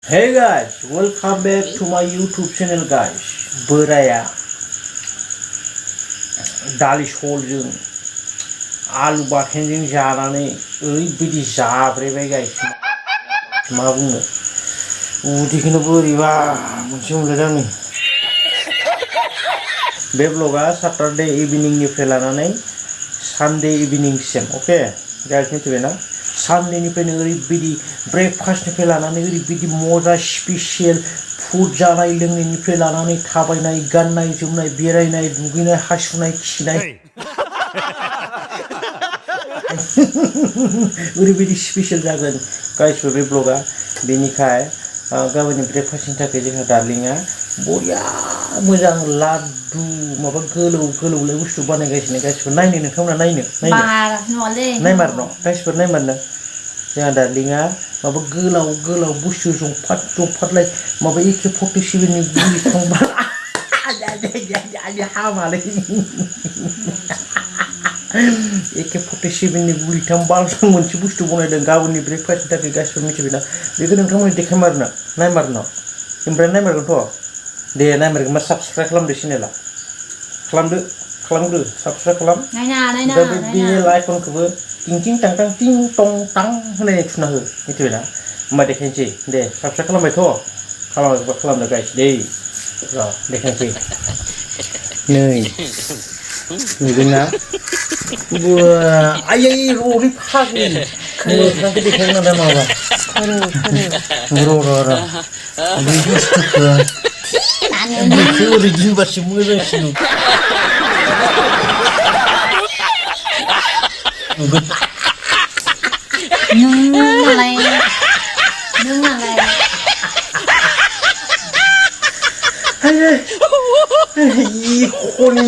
Hey guys, welcome back to my YouTube channel guys. Beraya Dali soljoं आलु बाथोनजों जानानै ओरैबायदि जाब्रेबाय guys मा बुंनो उदैखौनो बोरैबा मोनसे मोनलायदों आङो बे ब्लगा सैटरडे इभिनिंनिफ्राय लानानै सानडे इभिनिंसिम ओके गाइस मिथिबायना सानडेनिफ्रायनो ओरैबायदि ब्रेकफास्टनिफ्राय लानानै ओरैबायदि मजा स्पेशल फुड जानाय लोंनायनिफ्राय लानानै थाबायनाय गाननाय जोमनाय बेरायनाय दुगैनाय हासुनाय खिनाय ओरैबायदि स्पेशल जागोन गाइस बे ब्लगा बेनिखाय गाबोननि ब्रेकफास्टनि थाखाय जोंहा डार्लिंआ बरिया मोजां लाडु माबा गोलौ गोलौलाय बुस्थु बानायगासिनो गाइसफोर नायनो नोंथांमोना नायनो नायमार न' गाइसफोर नायमारनो जोंहा डार्लिंआ माबा गोलाव गोलाव बुस्थु जंफारलाय माबा AK-47नि गुलि थांबा हामालै AK-47नि गुलि थांबा मोनसे बुस्थु बनायदों गाबोननि ब्रेकफास्टनि थाखाय गाइसफोर मिथिबायना बेखौ नोंथांमोननि देखायमारनो नायमारनो ओमफ्राय नायमारगोनथ' दे नायमारगोन मा साबस्क्राइब खालामदो चेनेला खालामदो साबस्क्राइब खालाम नायना बे बेल आइकनखौबो टिं टां टां टिं टं टां होनाय थुना हो मिथिबायना होमबा देखायनोसै दे साबस्क्राइब खालामबायथ' खालामदो गाइस दे र' देखायनोसै नै नुदोंना आयै र'लै फाग्लि मोखांखौ देखायगोन ना माबा र' बे बुस्थुखौ बेखौ ओरै गिनबासो मोजांसिन नुगोन नोंनालाय 이혼이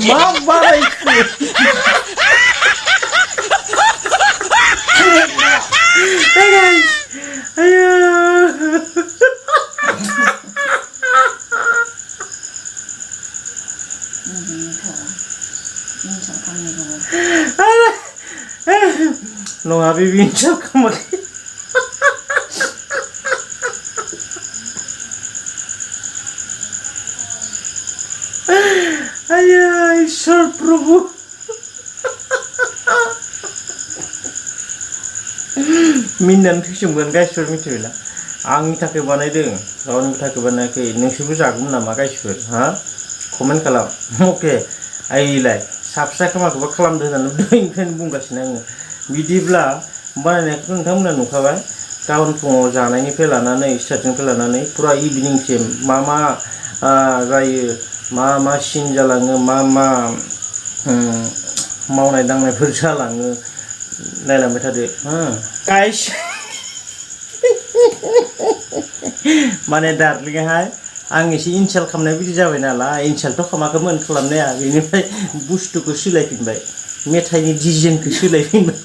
마마이크 아야 너가 비빈 척하면 아야 이설 प्रभु मिननानै थैसोमगोन गाइसफोर मिथिबायना आंनि थाखाय बानायदों रावनिबो थाखाय बानायाखै नोंसोरबो जागौमोन नामा गाइसफोर हा कमेन्ट खालाम अके आइलाय साबस्क्राइब खालामाखैबा खालामदो होननानै दहायनिफ्रायनो बुंगासिनो आङो बिदिब्ला बानायनायखौ नोंथांमोना नुखाबाय गाबोन फुङाव जानायनिफ्राय लानानै स्टार्टिंनिफ्राय लानानै पुरा इभिनिंसिम मा जायो मा सिन जालाङो मा मावनाय दांनायफोर जालाङो नायलांबाय थादो गाइस माने डार्लिंहाय आं एसे इनसाल खालामनाय बिदि जाबाय नालाय इनसालथ' खालामाखैमोन खालामनाया बेनिफ्राय बुस्थुखौ सोलायफिनबाय मेथाइनि डिजाइनखौ सोलायफिनबाय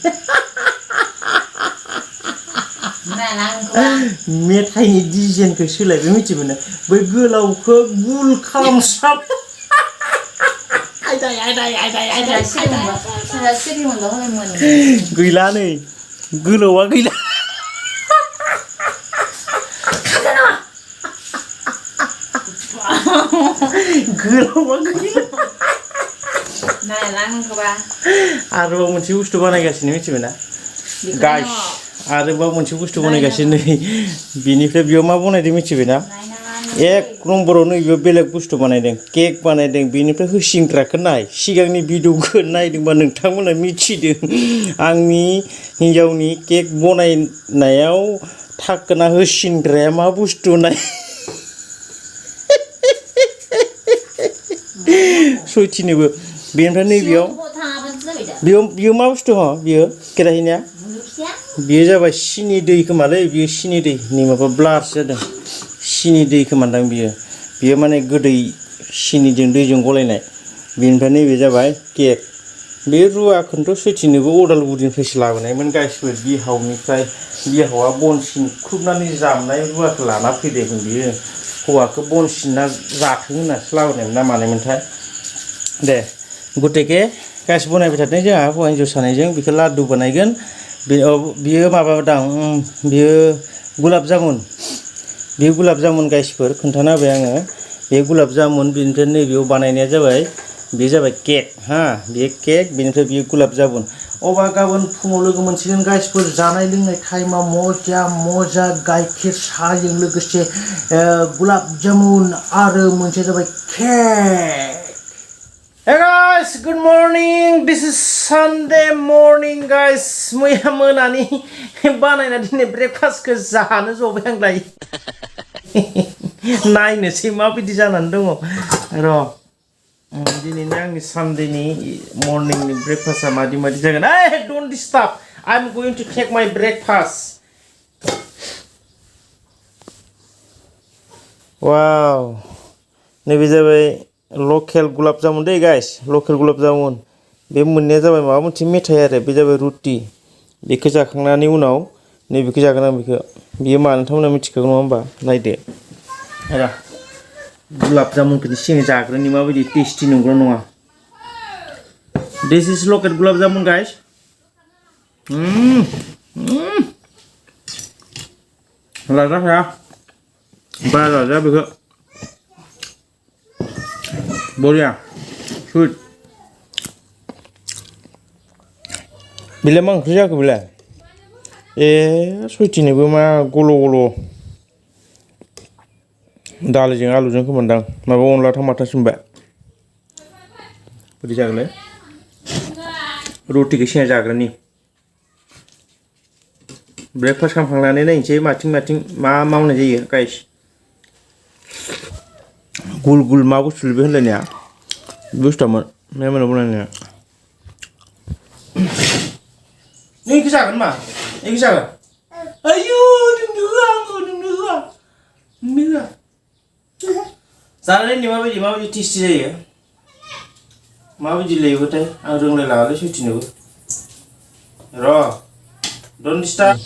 मेथाइनि डिजाइनखौ सोलायबाय मिथिबाय बै गोलावखौ गुल खालामसाब गैला नै गोलावा गैला गोलावा गैला आरोबाव मोनसे बुस्थु बानायगासिनो मिथिबायना गाइस आरोबाव मोनसे बुस्थु बानायगासिनो नै बिनिफ्राय बेयाव मा बनायदों मिथिबायना एक नम्बराव नैबेयाव बेलेग बुस्थु बानायदों केक बानायदों बेनिफ्राय होसिनग्राखौ नाय सिगांनि भिडिअखौ नायदोंबा नोंथांमोना मिथिदों आंनि हिन्जावनि केक बनायनायाव थाखोना होसिनग्राया मा बुस्थु नाय सयथिनोबो बेनिफ्राय नैबेयाव बेयो मा बुस्थु बियो केराहिनिया बेयो जाबाय सिनि दै खोमालै बेयो सिनि दैनि माबा ब्लारसो जादों सिनि दै खोमादां बियो माने गोदै सिनिजों दैजों गलायनाय बेनिफ्राय नैबे जाबाय केक बे रुवाखौथ' सयथिनोबो अदालगुरिनिफ्रायसो लाबोनायमोन गाइसफोर बिहावा बन सिनख्रुबनानै जामनाय रुवाखौ लाना फैदोंमोन बियो हौवाखौ बन सिनना जाथों होननासो लाबोनायमोन ना मानायमोनथाय दे गतिके गाइस बनायबाय थादों जोंहा हौवा हिन्जाव सानैजों बेखौ लादु बानायगोन बियो माबा दां बियो गुलाब जामुन गाइसफोर खोन्थाना होबाय आङो बे गुलाब जामुन बेनिफ्राय नैबेयाव बानायनाया जाबाय बे जाबाय केक हा बे केक बेनिफ्राय बियो गुलाब जामुन अबा गाबोन फुङाव लोगो मोनसिगोन गाइसफोर जानाय लोंनाय टाइमा मजा गाइखेर साहाजों लोगोसे गुलाब जामुन आरो मोनसे जाबाय cake Hey guys, good morning. This is Sunday morning, guys. मैया मोनानि बानायना दिनै ब्रेकफास्टखौ जानो जबाय आंलाय नायनोसै माबायदि जानानै दङ र' दिनैनि आंनि सानडेनि मर्निंनि ब्रेकफास्टआ मादि जागोन Hey, don't disturb. I'm going to take my breakfast. Wow. नैबे जाबाय लकेल गुलाब जामुन दे गाइस लकेल गुलाब जामुन बे मोननाया जाबाय माबा मोनसे मेथाइ आरो बे जाबाय रुटि बेखौ जाखांनायनि उनाव नैबेखौ जागोन आं बेखौ बियो मा नोंथांमोना मिथिखागौ नङा होमबा नायदो र गुलाब जामुनखौ सिगां जाग्रोनि माबायदि टेस्टि नंगौना नङा This is local gulab jamun guys लाजा हाया बारा जा बेखौ बरिया सुट बिलाय मा ओंख्रि जाखो बिलाय सयथिनोबो मा गल' दालिजों आलुजों खोमोनदां माबा अनला टमाटर सोमबाय बोरै जागोनलै रुटिखौ सिगां जाग्रोनि ब्रेकफास्ट खालामखांनानै नायनोसै माथिं मा मावनाय जायो गाइस गुल मा बुस्थु बे होनलायनाया बुस्थुमोन मा मोनो बनायनाया नों इखौ जागोन मा इखौ जागोन आयु नोंनो होआ जानायनि माबायदि टेस्टि जायो माबायदि लेबोथाय आं रोंलायलाङालै सयथिनोबो र' डन्ट डिस्टार्ब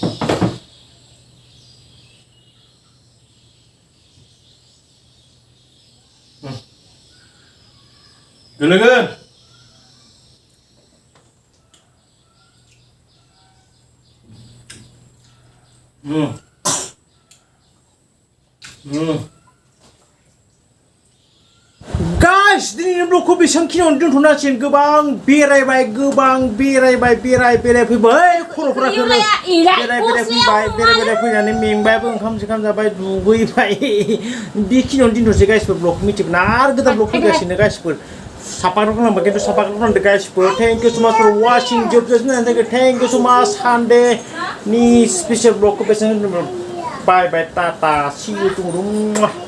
गोलैगोन गाइस दिनैनि ब्लगखौ बेसेबांखिनियावनो दोनथ'नांसिगोन गोबां बेरायबाय फैबाय खर'फोरा बेराय फैनानै मेंबायबो ओंखाम जाबाय दुगैबाय बेखिनियावनो दोनथ'सै गाइसफोर ब्लगखौ मिथिगोन आरो गोदान ब्लग फैगासिनो गाइसफोर साफा खालामबाय खिन्थु साफा खालामदो गाइसफोर थेंक इउ सो माच फर वाचिं जोबजासिम थेंक इउ सो माच सानडे नि स्पेसियेल ब्लगखौ बेसेबां बाय टाटा सी इउ टुमरो